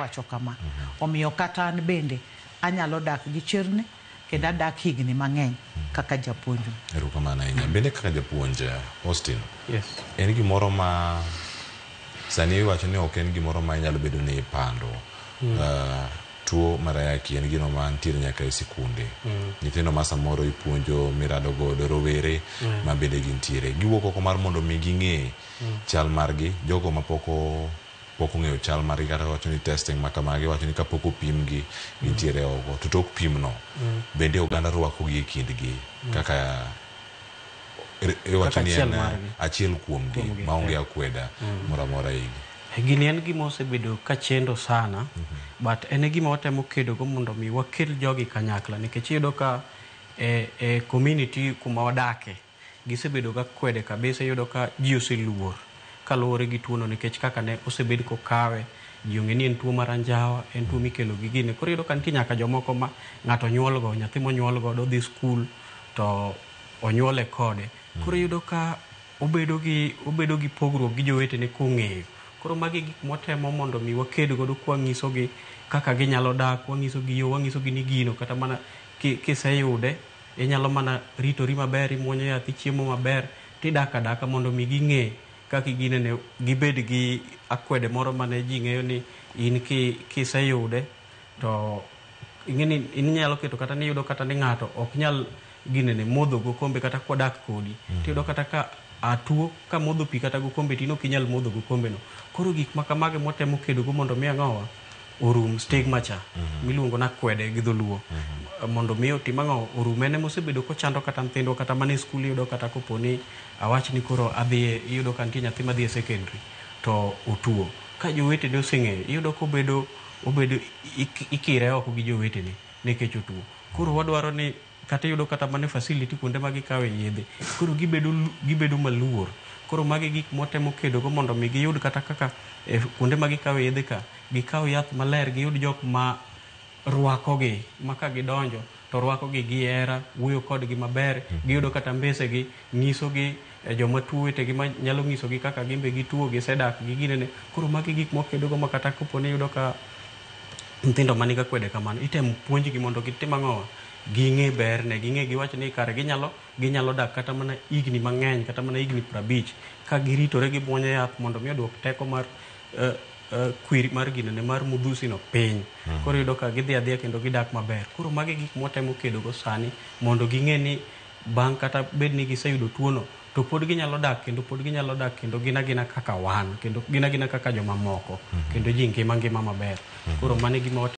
Wacho kama, omiyo kata an bende anyalo dak gi chirni kendo adak higni mang'eny kaka japuonj. Erokamano ahinya. Bende kaka japuonj, Austin, Yes. en gimoro ma sani iwacho ni ok en gimoro ma inyalo bedo ni ipando. Tuo mar ayaki en gino ma nitiere nyaka e sikunde. Nyithindo ma samoro ipuonjo mirado godo, rowere ma bende gintiere. Giwuok oko mar mondo mi ging'e chal margi, jogo ma pok pok ong'eyo chal margi kata wacho ni testing ma kamagi wacho ni kapok opimgi gintiere oko. To tok pimno, bende oganda rwakogi e kindgi kaka iwacho Kaka ni achiel en margi. Achiel kuomgi Kuomgi, maonge akweda moro amora igi. Gini en gima osebedo ka chendo sana, but en e gima watemo kedogo mondo mi wakel jogi kanyakla, nikech iyudo ka e community kuma wadake gisebedo ga kwede kabisa. Iyudo ka ji oseluor kaluwore gi tuono, nikech kaka ne osebed kokawe, ji ong'e ni en tuo mar anjawa, en tuo mikelo gi gini. Koro iyudo ka nitie nyaka jomoko ma ng'ato nyuol go, nyathi monyuol godo dhi skul to onyuole kode. Koro iyudo ka obedo gi pogruok gi jowetene kong'eyo. Koro magi gik mwatemo mondo mi waked godo, kwang'isogi kaka ginyalo dak, wang'isogi yo, wang'isogi ni gino kata mana kiseyude inyalo mana ritori maber, imuonyo yath, ichiemo maber, tidak adaka, mondo mi ging'e kaka ginene gibed gi akwede moro mane ji ng'eyo ni in kiseyude to ing'e ni in inyalo keto kata ni iyudo kata ni ng'ato ok nyal ginene modho gokombe kata kodak kodi. Tiyudo kata ka atuo ka modho pi kata gokombe to in ok inyal modho gokombe no. Koro gik ma kamago mwatemo kedogo mondo mi ang'owa orum stigma cha miluongo ni akwede gi dholuo, mondo mi otim ang'o orum. En emosebedo kochando kata nyithindwa kata mana e skul. Iyudo kata kopo ni awach ni koro adhi, iyudo ka nitie nyathi madhi e secondary to otuo, ka jowetene oseng'eyo, iyudo kobedo obedo ikire oko gi jowetene nikech otuo. Koro wadwaro ni kata iyudo kata mana e facility kuonde ma gikawe yedhe, koro gibedo maluor. Koro magi gik mwatemo kedogo mondo mi giyud kata kaka e kuonde ma gikawe yedhe ka gikaw yath maler, giyud jok ma rwakogi, ma ka gidonjo to rwakogi gi hera, wuoyo kodgi maber, giyudo kata mbesegi nyisogi joma tuo wetegi ma nyalo nyisogi kaka gin be gituo, gisedak gi ginene. Koro magi gik mwakedogo ma kata kopo ni iyudo ka nyithindo manigi akwede kamano, itemo puonjgi mondo gitim ang'owa, ging'e berne, ging'e giwach ni kare ginyalo dak kata mana higni mang'eny, kata mana higni 50, ka giritore, gimuonyo yath mondo mi oduok teko mar kwiri mar ginene mar mudhusi no piny. Koro iyudo ka gidhi adhiya kendo gidak maber. Koro magi gik mwatemo kedogo sani mondo ging'e ni bang' kata bed ni giseyudo tuono to pod ginyalo dak kendo, pod ginyalo dak kendo, gin agina kaka wan kendo gin agina kaka jomamoko, kendo ji ngima ngima maber. Koro mano e gima watimo.